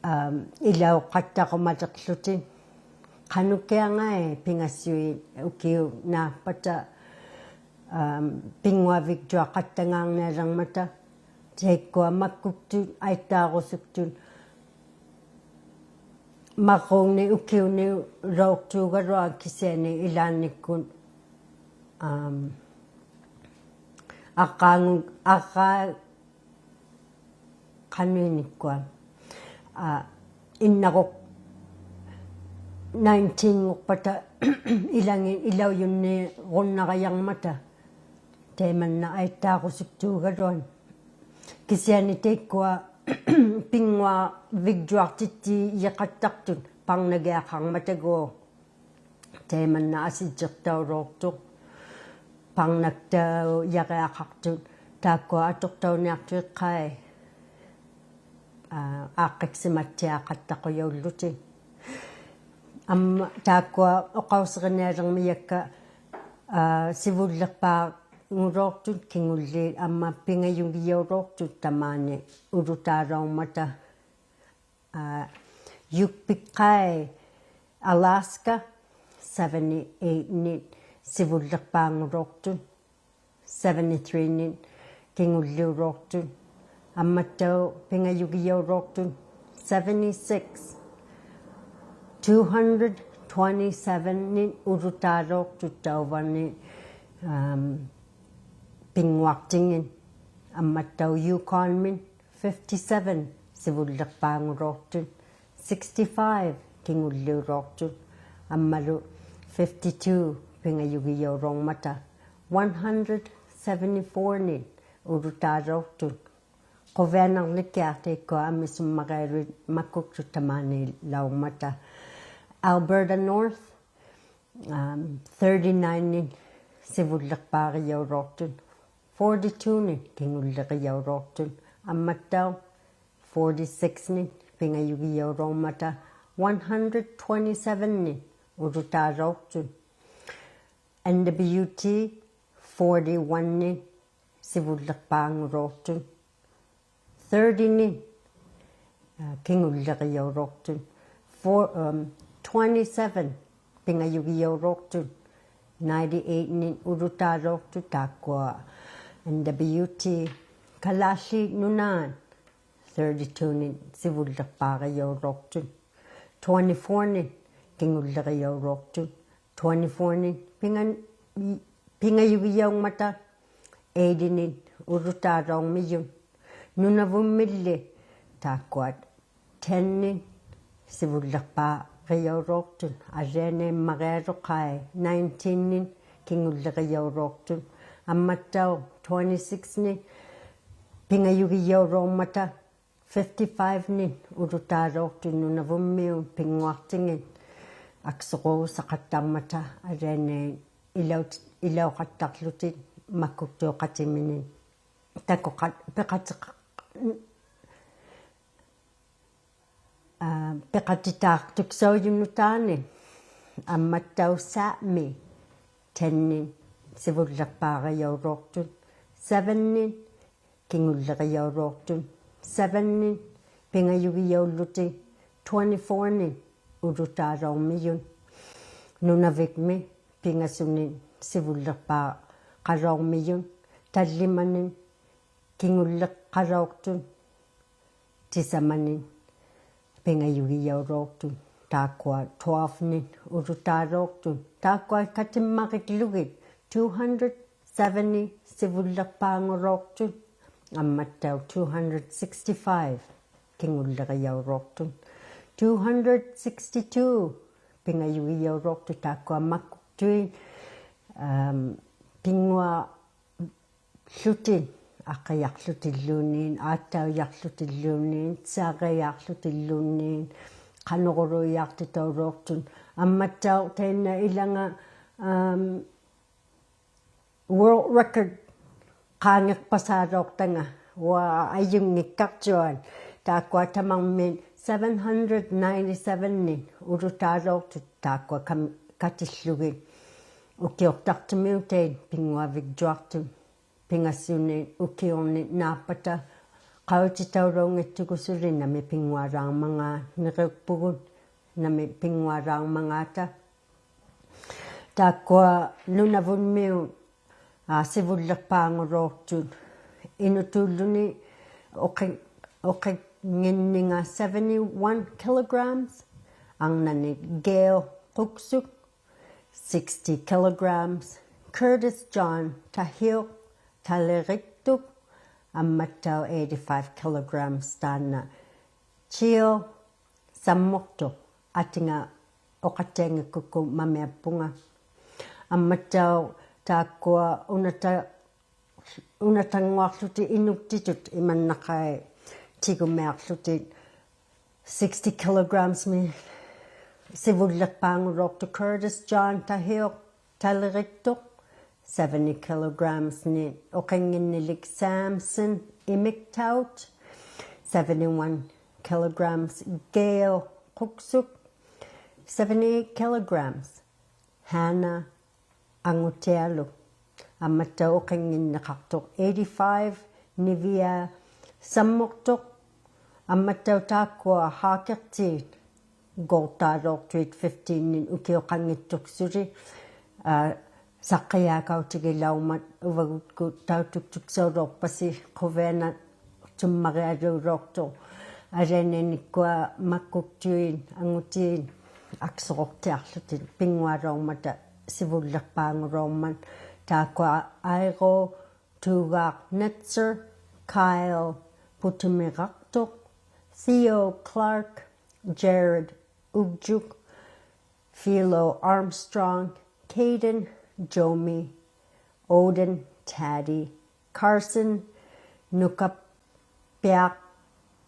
ᐋᒻ, ᐃᓚᐅᖃᑦᑕᕈᒪᓕᖅᖢᑎᒃ. ᖃᓄᑭᐊᖓᐃ ᐱᖓᓱᐃᑦ ᐅᑭᐅᑉ ᓈᑉᐸᑕ, ᐋᒻ, ᐱᙳᐊᕕᒡᔪᐊᖃᑦᑕᖔᕐᓂᐊᓕᕐᒪᑕ, ᑕᐃᒃᑯᐊ ᒪᒃᑯᒃᑐᑦ ᐊᐃᑦᑖᕈᓱᒃᑐᑦ ᒪᕐᕉᖕᓂᒃ ᐅᑭᐅᓂᐅᓚᐅᖅᑑᒐᓗᐊᖅ ᑭᓯᐊᓂ ᐃᓛᓐᓂᒃᑯᑦ, ᐋᒻ, ᐊᕐᕌᖑ-, ᐊᕐᕌ-, ᖃᓄᐃᓐᓂᒃᑯᐊ, ᐋ, ᐃᓐᓇᕈᖅ nineteen-ᖑᖅᐸᑕ ᐃᓚᖏᑦ ᐃᓚᐅᔪᓐᓃᕈᓐᓇᕋᔭᕐᒪᑕ ᑕᐃᒪᓐᓇ ᐊᐃᑦᑖᕈᓱᒃᑑᒐᓗᐊᑦ. ᑭᓯᐊᓂ ᑕᐃᒃᑯᐊ ᐱᙳᐊᕕᒡᔪᐊᖅᑎᑦᑎᔨᖃᑦᑕᖅᑐᑦ ᐸᕐᓇᒋᐊᖃᕐᒪᑕᒎᖅ ᑕᐃᒪᓐᓇ ᐊᓯᔾᔨᖅᑕᐅᓚᐅᖅᑐᖅ, ᐸᕐᓇᒃᑕᐅᔭᕆᐊᖃᖅᑐᑦ, ᑖᒃᑯᐊ ᐊᑐᖅᑕᐅᓂᐊᖅᑐᑦ ᐃᖅᑲᐃ, ᐋ, ᐋᖅᑭᒃᓯᒪᑦᑎᐊᖃᑦᑕᖁᔭᐅᓪᓗᑎᒃ. ᐊᒻᒪ ᑖᒃᑯᐊ ᐅᖃᐅᓯᕆᓂᐊᓕᕐᒥᔭᒃᑲ, ᐋ, ᓯᕗᓪᓕᖅᐹᖑᓚᐅᖅᑐᑦ ᑭᖑᓪᓖᑦ ᐊᒻᒪ ᐱᖓᔪᒋᔭᐅᓚᐅᖅᑐᑦ ᑕᒫᓂ ᐅᓗᑖᓚᐅᕐᒪᑕ, ᐋ, ᔪᒃᐱᖅᑲᐃ Alaska, seventy-eight-ᓂᒃ ᓯᕗᓪᓕᖅᐹᖑᓚᐅᖅᑐᑦ, seventy-three-ᓂᒃ ᑭᖑᓪᓕᐅᓚᐅᖅᑐᑦ, ᐊᒻᒪᑦᑕᐅᖅ ᐱᖓᔪᒋᔭᐅᓚᐅᖅᑐᑦ, seventy-six, two hundred twenty-seven-ᓂᒃ ᐅᓗᑖᓚᐅᖅᑐᑦ ᑕᐅᕙᓂ, ᐋᒻ, ᐱᙳᐊᖅᑎᖏᑦ, ᐊᒻᒪᑦᑕᐅᖅ Yukon-ᒥᑦ fifty-seven ᓯᕗᓪᓕᖅᐹᖑᓚᐅᖅᑐᑦ, sixty-five ᑭᖑᓪᓕᐅᓚᐅᖅᑐᑦ, ᐊᒻᒪᓗ fifty-two ᐱᖓᔪᒋᔭᐅᓚᐅᕐᒪᑕ, one hundred seventy-four-ᓂᒃ ᐅᓗᑖᓚᐅᖅᑐᑦ. ᖁᕕᐊᓇᕐᓕᑭᐊᖅ ᑕᐃᒃᑯᐊ ᐊᒥᓱᒻᒪᕆᐊᓗᐃᑦ ᒪᒃᑯᒃᑐᑦ ᑕᒫᓃᓚᐅᕐᒪᑕ. Alberta North, ᐋᒻ, thirty-nine-ᓂᒃ ᓯᕗᓪᓕᖅᐹᕆᔭᐅᓚᐅᖅᑐᑦ, forty-two-ᓂᒃ ᑭᖑᓪᓕᕆᔭᐅᓚᐅᖅᑐᑦ, ᐊᒻᒪᑦᑕᐅᖅ forty-six-ᓂᒃ ᐱᖓᔪᒋᔭᐅᓚᐅᕐᒪᑕ, one hundred twenty-seven-ᓂᒃ ᐅᓗᑖᓚᐅᖅᑐᑦ, N W T forty-one-ᓂᒃ ᓯᕗᓪᓕᖅᐹᖑᓚᐅᖅᑐᑦ, thirty-ᓂᒃ, ᐋ, ᑭᖑᓪᓕᕆᔭᐅᓚᐅᖅᑐᑦ, four, um, twenty-seven ᐱᖓᔪᒋᔭᐅᓚᐅᖅᑐᑦ, ninety-eight-ᓂᒃ ᐅᓗᑖᓚᐅᖅᑐᑦ ᑖᒃᑯᐊ N W T. ᑲᓛᓪᓖᑦ ᓄᓈᑦ thirty-two-nin sivulliqpaarijauruuqtun. Twenty-four-nin kingullirijauruuqtun. Twenty-four-nin pinga-, pingajugijaungmata eighty-nin ulutaalaummijun. Nunavummilli taakkua ten-nin sivulliqpaarijauruuqtun, alianain Marialuqai nineteen-nin kingullirijauruuqtun, ammattauq twenty-six-nin pingajugijauruummata, fifty-five-nin ulutaalauqtun Nunavummiun pinnguaqtingit aksuruusaqattarmata alianain ilaut-, ilauqattarlutik makkuktuuqatiminin takuqat-, piqatiq-, aa, piqatitaaqtuksaujunutaani. Ammattauq Sápmi ten-nin sivulliqpaarijauruuqtun, seven-nin kingullirijauruuqtun, seven-nin pingajugijaullutik, twenty-four-nin ulutaalaummijun. Nunavikmi pingasunik sivulliqpaarilaummijun, tallimanik kingulliqalauqtun, tisamanik pingajugijaulauqtun, taakkua twelve-nin ulutaalauqtun, taakkua katimmarikługit two hundred seventy sivulliqpaangulauqtun, ammattauq two hundred sixty-five kingullirijauruuqtun, two hundred sixty-two pingajugijaulauqtun, taakkua makkuktuit, am, pinnguaqłutik, aqijaqłutilluunniit, aattaujaqłutilluunniit, sarijaqłutilluunniit, qanuruluujaqtitauruuqtun. Ammattauq taanna ilanga, am, world record qaangiqpasaalauqtanga, uanga ajunngikkarjuat, taakkua tamarmik seven hundred ninety-seven-nin ulutaalauqtut, taakkua kam-, katillugit ukiuqtaqtumiutait pinnguavigjuaqtut. Pingasuni ukiuni naapata qaujititaulaunngittugut suli nami pinngualaarmangaat, niqiukpugut nami pinngualaarmangaata. Taakkua Nunavummiut, aa, sivulliqpaangulauqtut, inutuulluni uqi-, uqinnginninga seventy-one kilograms, arnanik Gail Quksuk, sixty kilograms, Curtis John Tahiuq, taliriktut, ammattauq eighty-five kilograms taanna Chio Sammuqtuq, atinga uqattianngikkukku mamiappunga. Ammattauq taakkua unata-, unatannguaqłutik inuktitut imannaqai tigumiaqłutik sixty kilograms-mi sivulliqpaangulauqtut Curtis John Tahiuq, taliriktuq, seventy kilograms-ni uqinnginnilik Samson Imiktaut, seventy-one kilograms Gail Quksuk, seventy-eight kilograms Hannah Angutialuk, ammattauq uqinnginniqaqtuq eighty-five Nivia Sammuqtuq, ammattauq taakkua haakiqtiit gold-taalauqtuit fifteen-nin ukiuqanngittuksuli, aa, saqqijaakautigilaurmat, uvagutkut tautuktuksaulauqpasi quvianaqtummarialuulauqtuq, alianainikkua makkuktuit angutiit aksuruqtiaqłutik pinngualaurmata sivulliqpaangulaurmat, taakkua Aiqu Tuugaaq Netzer, Kyle Putumiraqtuq, Theo Clark, Jared Ugjuk, Philo Armstrong, Caden Jomi, Odin Taddy, Carson Nukapiaq,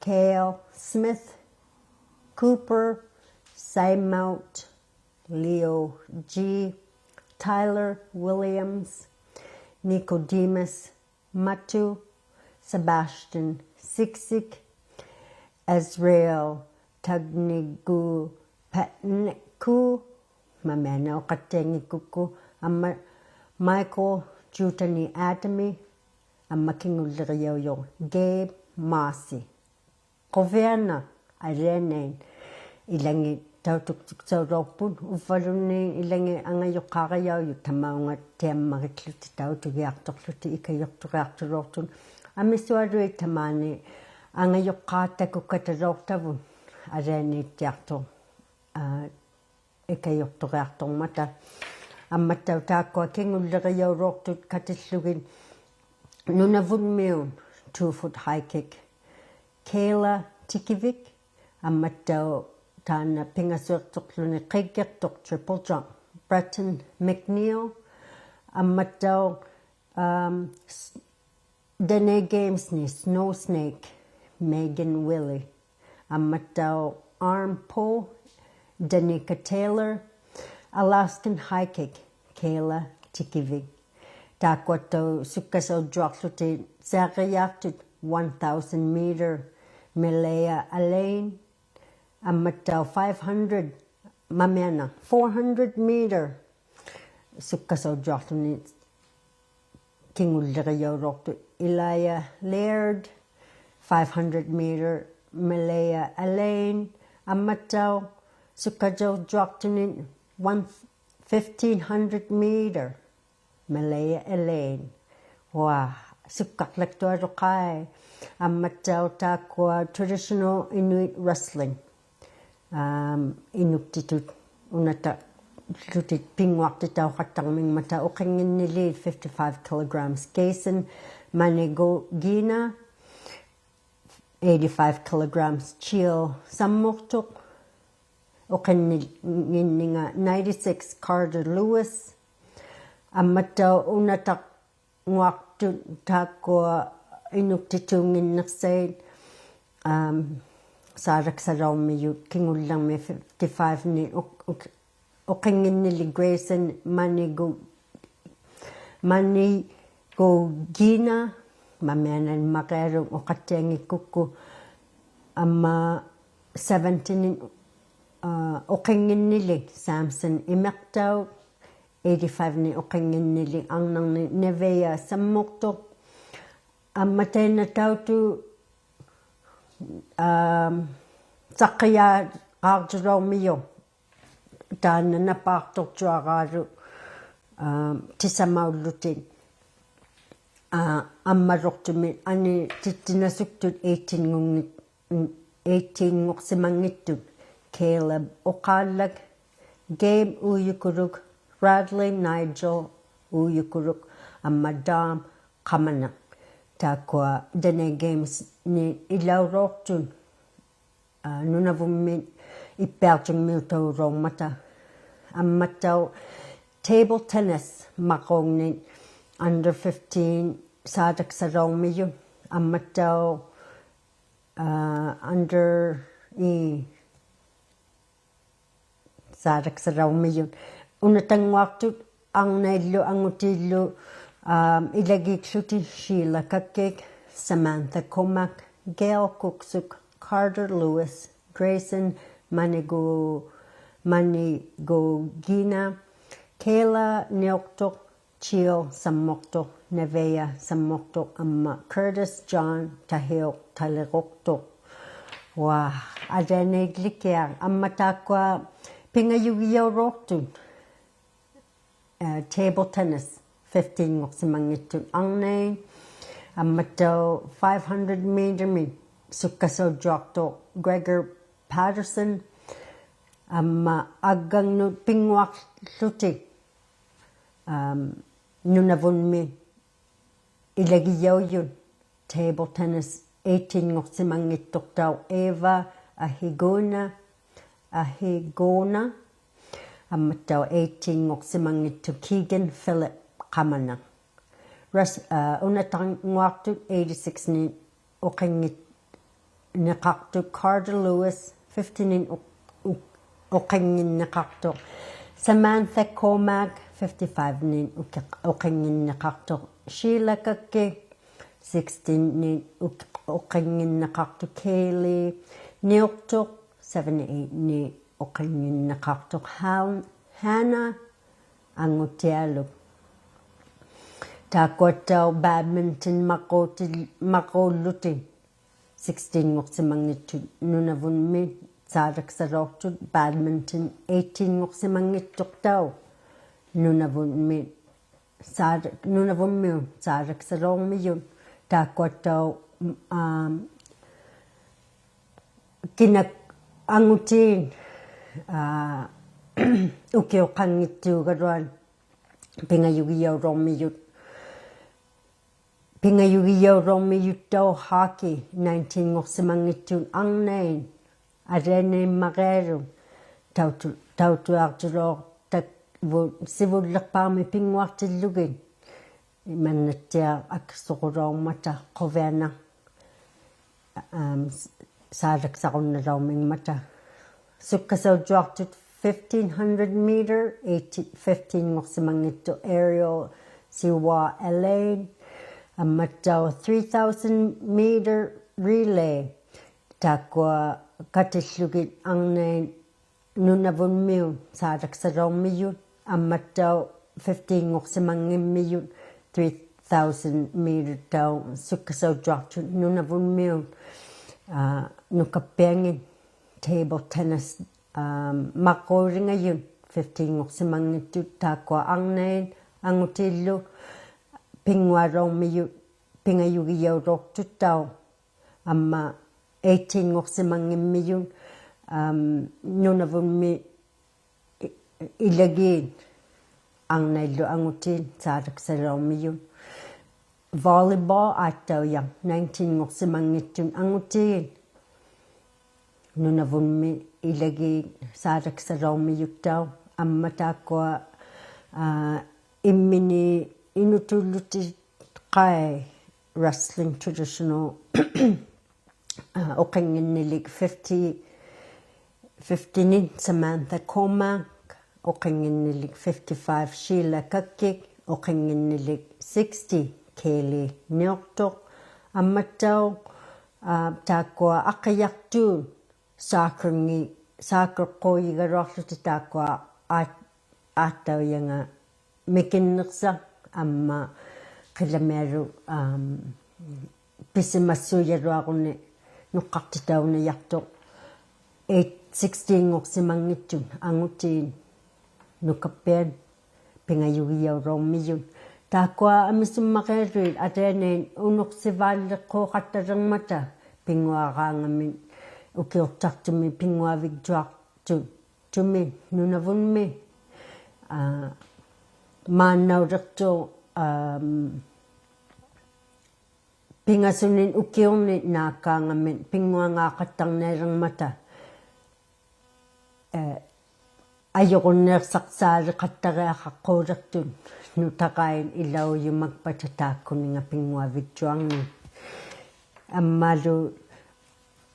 Kale Smith, Cooper Saimount, Leo G, Tyler Williams, Nicodemus Matu, Sebastian Siksik, Azrael Tagnigu Patniku, mamianauqattianngikkukku, amma Michael Jutani Adami, amma kingullirijaujuq Gabe Maasi. Quvianaq alianain ilangit tautuktuksaulauqput, uvvaluunniit ilangit angajuqqaarijaujut tamaunga tiammarikłutik tautugiaqtuqłutik ikajuqturiaqtulauqtut. Amisualuit tamaani Angajuqqaaq takukatalauqtavut alianaittiaqtuq, aa, ikajuqturiaqturmata. Ammattauq taakkua kingullirijaulauqtut katillugit Nunavummiut two foot high kick Kayla Tikivik, ammattauq taanna pingasuiqtuqłuni qiggiqtuq triple jump Breton McNeil, ammattauq, um, s- Dene Games-ni snow snake Megan Willie, ammattauq arm pull Danica Taylor, Alaskan high kick Kayla Tikivik. Taakkuattauq sukkasaujjuaqłutik siagijaaqtut one thousand meter Malaya Alain, ammattauq five hundred, mamianaq four hundred meter sukkasaujjuaqłuni kingullirijaulauqtut Elia Laird, five hundred meter Malaya Alain, ammattauq sukkasaujjuaqtunit one fifteen hundred meter Malaya Alain. Wow, sukkaqłaktualuqai. Ammattauq taakkua traditional Inuit wrestling. Um, inuktitut unataqłutik pinnguaqtitauqattarmingmata, uqinnginnilik fifty-five kilograms Kaysen Manigogina, eighty-five kilograms Chil Sammuqtuq, uqinnginninga ninety-six Carter Lewis, ammattauq unataq- nguaqtut taakkua inuktituunnginniqsait, um, saalaksalaummijut kingullirmi fifty-five-ni uk-, uk-, uqinnginnilik Grayson Manigu-, Manigogina, mamianaq maqialuk uqattianngikkukku, amma seventy-ni, uh, uqinnginnilik Samson Imiqtauk, eighty-five-ni uqinnginnilik arnarni Nevaeh Sammuqtuq. Amma taanna tauttu, um, saqqijaaqaaqtulaurmijuq taanna napaaqtuqtuaraalu, um, tisamaullutik, uh, ammaluqtumit anitittinasuktut eighteen-ngunngit eighteen-nguqsimanngittut, Caleb Uqaallak, Gabe Ujukuluk, Bradley Nigel Ujukuluk, amma Dom Qamaniq. Taakkua Dene Games-ni ilaulauqtut, aa, Nunavummi ippiaqtingmiutaulaurmata. Ammattauq table tennis maquungnit under fifteen saalaksalaummijut. Ammattauq aa, under, ii, saalaksalaummijut. Unatannguaqtut arnaillu angutiillu, aa, ilagiikłutik Sheila Kakkik, Samantha Komak, Gail Kuksuk, Carter Lewis, Grayson Manigu-, Manigogina, Kayla Niuqtuq, Chil Sammuqtuq, Nevaeh Sammuqtuq, amma Curtis John Tahiuq Taliruqtuq. Waa, alianaillikiaq, amma taakkua pingajugijaulauqtut, aa, table tennis, fifteen-nguqsimanngittut arnait, ammattauq five hundred meter-mi sukkasaujjuaqtuq Gregor Patterson, amma aggangnut pinnguaqłutik, um, Nunavummi ilagijaujut table tennis eighteen-nguqsimanngittuqtauq Eva Ahiguna, Ahiguna, ammattauq eighteen-nguqsimanngittuq Keegan Philip Qamaniq. Ras-, aa, unatannguaqtut eighty-six-ni uqinnginniqaqtuq Carter Lewis, fifty-ni u-, u-, uqinnginniqaqtuq Samantha Cormack, fifty-five-ni uki-, uqinnginniqaqtuq Sheila Kakki, sixty-ni u-, uqinnginniqaqtuq Kaylee Niuqtuq, seventy-eight-ni uqinnginniqaqtuq Han-, Hannah Angutialuk. Taakkuattauq badminton maquuti-, maquullutik sixteen-nguqsimanngittut Nunavummi saalaksalauqtut, badminton eighteen-nguqsimanngittuqtauq Nunavummi saal-, Nunavummiut saalaksalaummijut. Taakkuattauq, um, ᑭᓇ ᐊᖑᑏᑦ, ᐋ, ᐅᑭᐅᖃᙱᑦᑑᒐᓗᐊᑦ ᐱᖓᔪᒋᔭᐅᓚᐅᕐᒥᔪᑦ, ᐱᖓᔪᒋᔭᐅᓚᐅᕐᒥᔪᑦᑕᐅᖅ hockey nineteen-ᖑᖅᓯᒪᙱᑦᑐᑦ ᐊᕐᓇᐃᑦ, ᐊᓕᐊᓇᐃᒻᒪᕆᐊᓗᒃ, ᑕᐅᑐ-, ᑕᐅᑐᐊᕐᔪᓚᐅᖅᑕᕗᑦ ᓯᕗᓪᓕᖅᐹᒥ ᐱᙳᐊᖅᑎᓪᓗᒋᑦ, ᐃᒪᓐᓇᑦᑎᐊᖅ ᐊᒃᓱᕈᓚᐅᕐᒪᑕ ᖁᕕᐊᓇᖅ, ᐋᒻ, ᓴ-, ᓵᓚᒃᓴᕈᓐᓇᓚᐅᕐᒥᖕᒪᑕ. ᓱᒃᑲᓴᐅᔾᔪᐊᖅᑐᑦ fifteen hundred meter, eighteen, fifteen-ᖑᖅᓯᒪᙱᑦᑐᑦ aerial, ᓯᕙ, ᐊᓕᐊᓇᐃᑦ, ᐊᒻᒪᑦᑕᐅᖅ three thousand meter relay, ᑖᒃᑯᐊ ᑲᑎᓪᓗᒋᑦ ᐊᕐᓇᐃᑦ ᓄᓇᕗᒻᒥᐅᑦ ᓵᓚᒃᓴᓚᐅᕐᒥᔪᑦ, ᐊᒻᒪᑦᑕᐅᖅ fifteen-ᖑᖅᓯᒪᙱᒻᒥᔪᑦ, three thousand meter-ᑕᐅᖅ ᓱᒃᑲᓴᐅᔾᔪᐊᖅᑐᑦ ᓄᓇᕗᒻᒥᐅᑦ, ᐋ, ᓄᑲᑉᐱᐊᖏᑦ, table tennis, ᐋ, ᒪᕐᕉᓕᖓᔪᑦ, fifteen-ᖑᖅᓯᒪᙱᑦᑐᑦ, ᑖᒃᑯᐊ ᐊᕐᓇᐃᑦ ᐊᖑᑏᓪᓗ ᐱᙳᐊᓚᐅᕐᒥᔪᑦ ᐱᖓᔪᒋᔭᐅᓚᐅᖅᑐᑦᑕᐅᖅ, ᐊᒻᒪ eighteen-ᖑᖅᓯᒪᙱᒻᒥᔪᑦ, ᐋᒻ, ᓄᓇᕗᒻᒥ ᐃ-, ᐃᓚᒌᑦ ᐊᕐᓇᐃᓪᓗ ᐊᖑᑏᑦ ᓵᓚᒃᓴᓚᐅᕐᒥᔪᑦ. Volleyball ᐋᑦᑕᐅᔭᖅ nineteen-ᖑᖅᓯᒪᙱᑦᑐᑦ ᐊᖑᑏᑦ ᓄᓇᕗᒻᒥ ᐃᓚᒌᑦ ᓵᓚᒃᓴᓚᐅᕐᒥᔪᑦᑕᐅᖅ, ᐊᒻᒪ ᑖᒃᑯᐊ, ᐋ, ᐃᒻᒥᓂᒃ ᐃᓄᑑᓪᓗᑎᑦ ᖃᐃ wrestling traditional, ᐋ, ᐅᕿᙱᓐᓂᓕᒃ fifty, fifty-ᓂᑦ Samantha Cormack, ᐅᕿᙱᓐᓂᓕᒃ fifty-five Sheila Kakkik, ᐅᕿᙱᓐᓂᓕᒃ sixty Kaylee Niuqtuq, ᐊᒻᒪᑦᑕᐅᖅ, ᐋ, ᑖᒃᑯᐊ ᐊᕿᔭᖅᑑᑦ soccer-ᖏ-, soccer-ᖁᔨᒐᓗᐊᖅᖢᑎᒃ ᑖᒃᑯᐊ ᐋᑦ-, ᐋᑦᑕᐅᔭᖓ ᒥᑭᓐᓂᖅᓴᖅ ᐊᒻᒪ ᕿᓚᒥᐊᓗᒃ, ᐋᒻ, ᐱᓯᒪᓲᔭᓗᐊᕈᓂ ᓄᖅᑲᖅᑎᑕᐅᓇᔭᖅᑐᖅ eight, sixteen-ᖑᖅᓯᒪᙱᑦᑐᑦ ᐊᖑᑏᑦ ᓄᑲᑉᐱᐊᑦ ᐱᖓᔪᒋᔭᐅᓚᐅᕐᒥᔪᑦ. ᑖᒃᑯᐊ ᐊᒥᓱᒻᒪᕆᐊᓗᐃᑦ ᐊᓕᐊᓇᐃᑦ ᐅᓄᖅᓯᕚᓪᓕᖅᑰᖃᑦᑕᓕᕐᒪᑕ ᐱᙳᐊᕌᖓᒥᒃ ᐅᑭᐅᖅᑕᖅᑐᒥ ᐱᙳᐊᕕᒡᔪᐊᖅᑐᖅ ᑐᒥ ᓄᓇᕗᒻᒥ, ᐋ, ᒫᓐᓇᐅᓕᖅᑐᖅ, ᐋᒻ, ᐱᖓᓱᓂᒃ ᐅᑭᐅᓂᒃ ᓈᒃᑳᖓᒥᒃ ᐱᙳᐊᖔᖃᑦᑕᕐᓂᐊᓕᕐᒪᑕ, ᐁ, ᐊᔪᕈᓐᓃᖅᓴᖅᓵᓕᖃᑦᑕᕆᐊᖃᖅᑰᓕᖅᑐᑦ ᓄᑕᕋᐃᑦ ᐃᓚᐅᔪᒪᒃᐸᑕ ᑖᒃᑯᓂᖓ ᐱᙳᐊᕕᒡᔪᐊᕐᓂᒃ. ᐊᒻᒪᓗ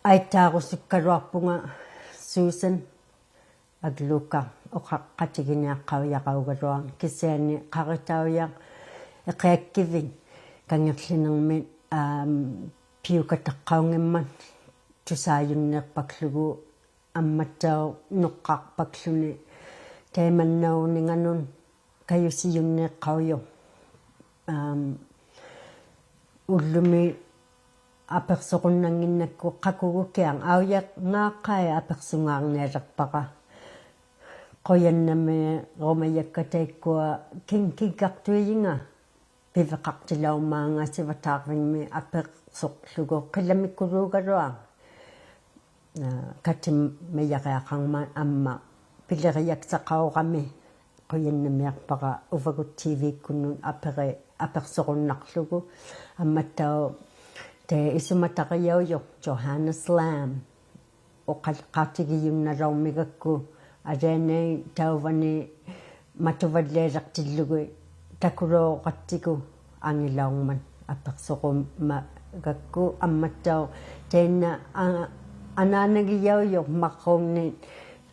ᐊᐃᑦᑖᕈᓱᒃᑲᓗᐊᖅᐳᖓ Susan Aglukark ᐅᖃᖅᑲᑎᒋᓂᐊᖅᑲᐅᔭᕋᐅᒐᓗᐊᖅ, ᑭᓯᐊᓂ ᖃᕆᑕᐅᔭᖅ ᐃᕿᐊᒃᑭᕕᒃ ᑲᖏᖅᖠᓂᕐᒥᒃ, ᐋᒻ, ᐱᐅᑲᑕᖅᑲᐅᙱᒻᒪᑦ ᑐᓵᔪᓐᓃᖅᐸᒃᖢᒍ ᐊᒻᒪᑦᑕᐅᖅ ᓄᖅᑲᖅᐸᒃᖢᓂ ᑕᐃᒪᓐᓇᐅᓂᖓᓄᑦ ᑲᔪᓯᔪᓐᓃᖅᑲᐅᔪᖅ. ᐋᒻ, ᐅᓪᓗᒥ ᐊᐱᖅᓱᕈᓐᓇᙱᓐᓇᒃᑯ ᖃᑯᒍᑭᐊᖅ, ᐊᐅᔭᖅ ᖔᖅᑲᐃ ᐊᐱᖅᓱᖔᕐᓂᐊᓕᖅᐸᕋ. ᖁᔭᓐᓇᒦᕈᒪᔭᒃᑲ ᑕᐃᒃᑯᐊ ᑭᓐ-, ᑭᒡᒐᖅᑐᐃᔨᖓ ᐱᕕᖃᖅᑎᓚᐅᒻᒫᖓ ᓯᕙᑖᕐᕕᖕᒥ ᐊᐱᖅᓱᕐᓗᒍ ᕿᓚᒥᑯᓘᒐᓗᐊᖅ, ᐋ, ᑲᑎᒪᔭᕆᐊᖃᕐᒪᑦ ᐊᒻᒪ ᐱᓕᕆᔭᒃᓴᖃᐅᕋᒥ. ᖁᔭᓐᓇᒥᐊᖅᐸᕋ ᐅᕙᒍᑦ T V-ᒃᑯᓐᓄᑦ ᐊᐱᕆ-, ᐊᐱᖅᓱᕈᓐᓇᖅᖢᒍ. ᐊᒻᒪᑦᑕᐅᖅ ᑕᐃ ᐃᓱᒪᑕᕆᔭᐅᔪᖅ Johannes Lam ᐅᖃᓪ-, ᖃᑎᒋᔪᓐᓇᓚᐅᕐᒥᒐᒃᑯ ᐊᓕᐊᓇᐃᑦ ᑕᐅᕙᓂ ᒪᑐᕙᓪᓕᐊᓕᖅᑎᓪᓗᒍ ᑕᑯᓚᐅᕋᑦᑎᒍ ᐊᖏᓚᐅᕐᒪᑦ ᐊᐱᖅᓱᕈᒪᒐᒃᑯ. ᐊᒻᒪᑦᑕᐅᖅ ᑕᐃᓐᓇ, ᐋ, ᐊᓈᓇᒋᔭᐅᔪᖅ ᒪᕐᕉᖕᓂᒃ,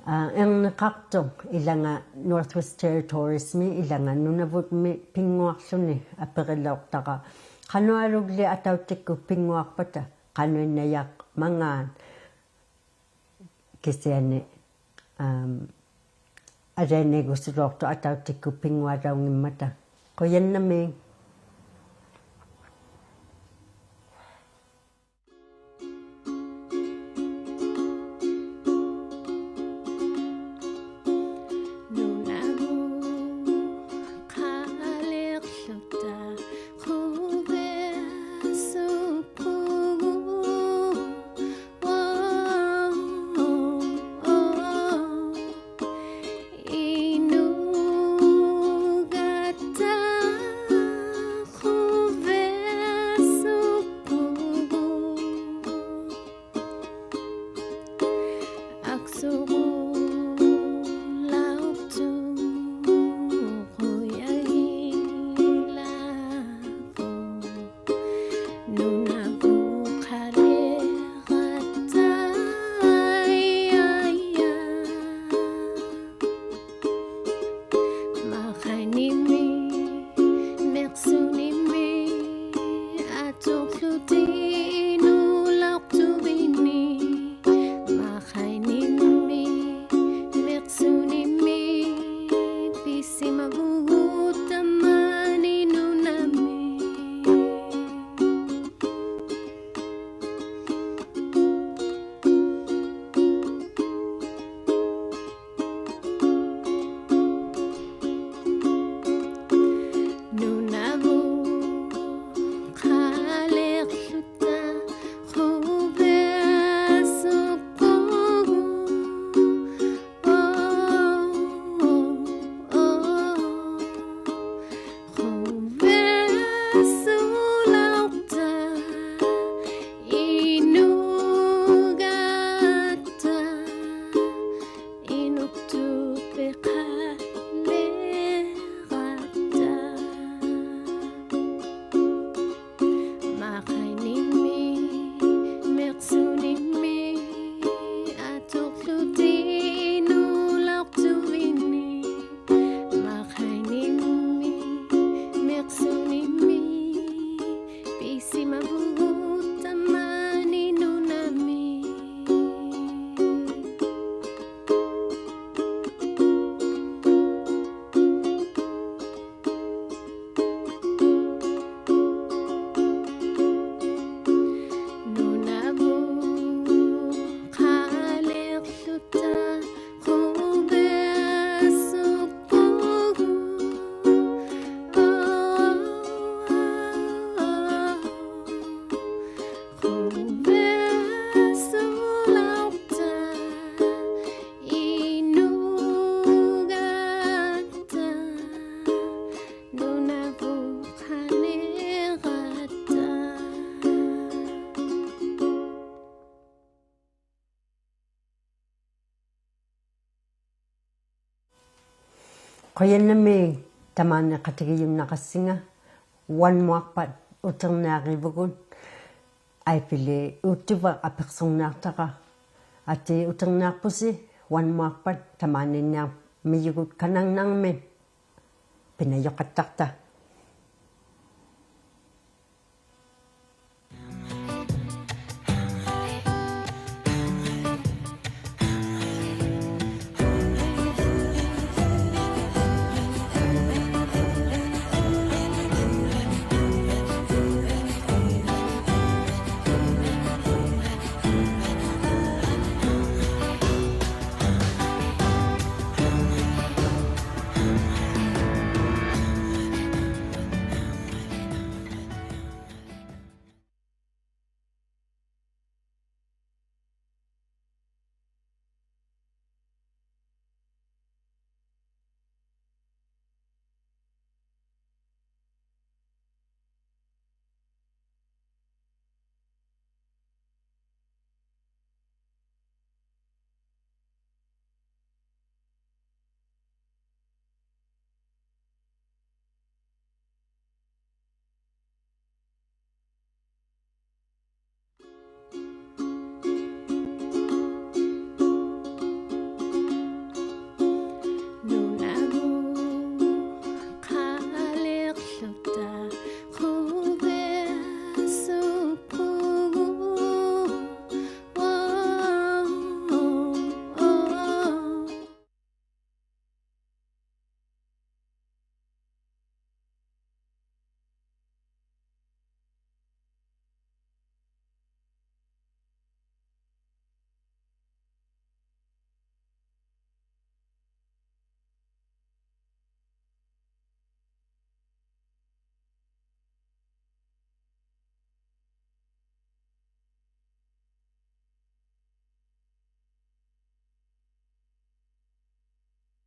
ᐋ, ᐃᕐᓂᖃᖅᑐᖅ ᐃᓚᖓ Northwest Territories-ᒥ ᐃᓚᖓ ᓄᓇᕗᒻᒥ ᐱᙳᐊᖅᖢᓂ ᐊᐱᕆᓚᐅᖅᑕᕋ ᖃᓄᐊᓗᒡᓕ ᐊᑕᐅᑦᑎᒃᑯᑦ ᐱᙳᐊᖅᐸᑕ ᖃᓄᐃᓐᓇᔭᕐᒪᖔᑦ. ᑭᓯᐊᓂ, ᐋᒻ, ᐊᓕᐊᓇᐃᒍᓱᓚᐅᖅᑐᖅ ᐊᑕᐅᑦᑎᒃᑯᑦ ᐱᙳᐊᓚᐅᙱᒻᒪᑕ. ᖁᔭᓐᓇᒦᒃ. ᓱᕈᓚᐅᖅᑐᖁᔭᐃᓛᖅᐳᖅ ᓄᓇᕗᑦ ᖃᓕᕋᑦᑕ. ᒪᖃᐃᓂᕐᒥ ᒥᖅᓱᓂᕐᒥ ᐊᑐᖅᖢᑎᑦ ᐃᓅᓚᐅᖅᑐᕕᓐᓂ. ᒪᖃᐃᓂᕐᒥ ᒥᖅᓱᓂᕐᒥ ᐱᓯᒪᕗᒍᑦ ᑕᒫᓂ ᓄᓇᒥ. ᓄᓇᕗᑦ ᖃᓕᖅᖢᑕ ᖁᕕᐊᓱᖅᐳᒍᑦ. ᖁᕕᐊᓱᓚᐅᖅᑕ ᐃᓅᒐᑦᑕ ᐃᓄᒃᑐᐱᖃᓕᕋᑦᑕ. ᒪᖃᐃᓂᕐᒥ ᒥᖅᓱᓂᕐᒥ ᐊᑐᖅᖢᑎᑦ ᐃᓅᓚᐅᖅᑐᕕᓐᓂ. ᒪᖃᐃᓂᕐᒥ ᒥᖅᓱᓂᕐᒥ ᐱᓯᒪᕗᒍᑦ ᑕᒫᓂ ᓄᓇᒥ. ᓄᓇᕗᑦ ᖃᓕᖅᖢᑕ ᖁᕕᐊᓱᖅᐳᒍᑦ. ᖁᕕᐊᓱᓚᐅᖅᑕ ᐃᓅᒐᑦᑕ ᓄᓇᕗᑦ ᖃᓕᕋᑦᑕ. ᖁᔭᓐᓇᒦᒃ ᑕᒫᓂ ᖃᑎᒋᔪᓐᓇᕋᔅᓯᖓ. ᐅᐊᓐᒧᐊᖅᐸᑦ ᐅᑎᕐᓂᐊᕆᕗᒍᑦ. ᐊᐃᐱᓕ ᐆᑦᑐᕙ ᐊᐱᖅᓱᕐᓂᐊᖅᑕᕋ. ᐊᑏ ᐅᑎᕐᓂᐊᖅᐳᓯ ᐅᐊᓐᒧᐊᖅᐸᑦ ᑕᒫᓃᓐᓂᐊᕐᒥᔪᒍᑦ ᑲᓇᖕᓇᕐᒥ. ᐱᓇᔪᖃᑦᑕᖅᑕ.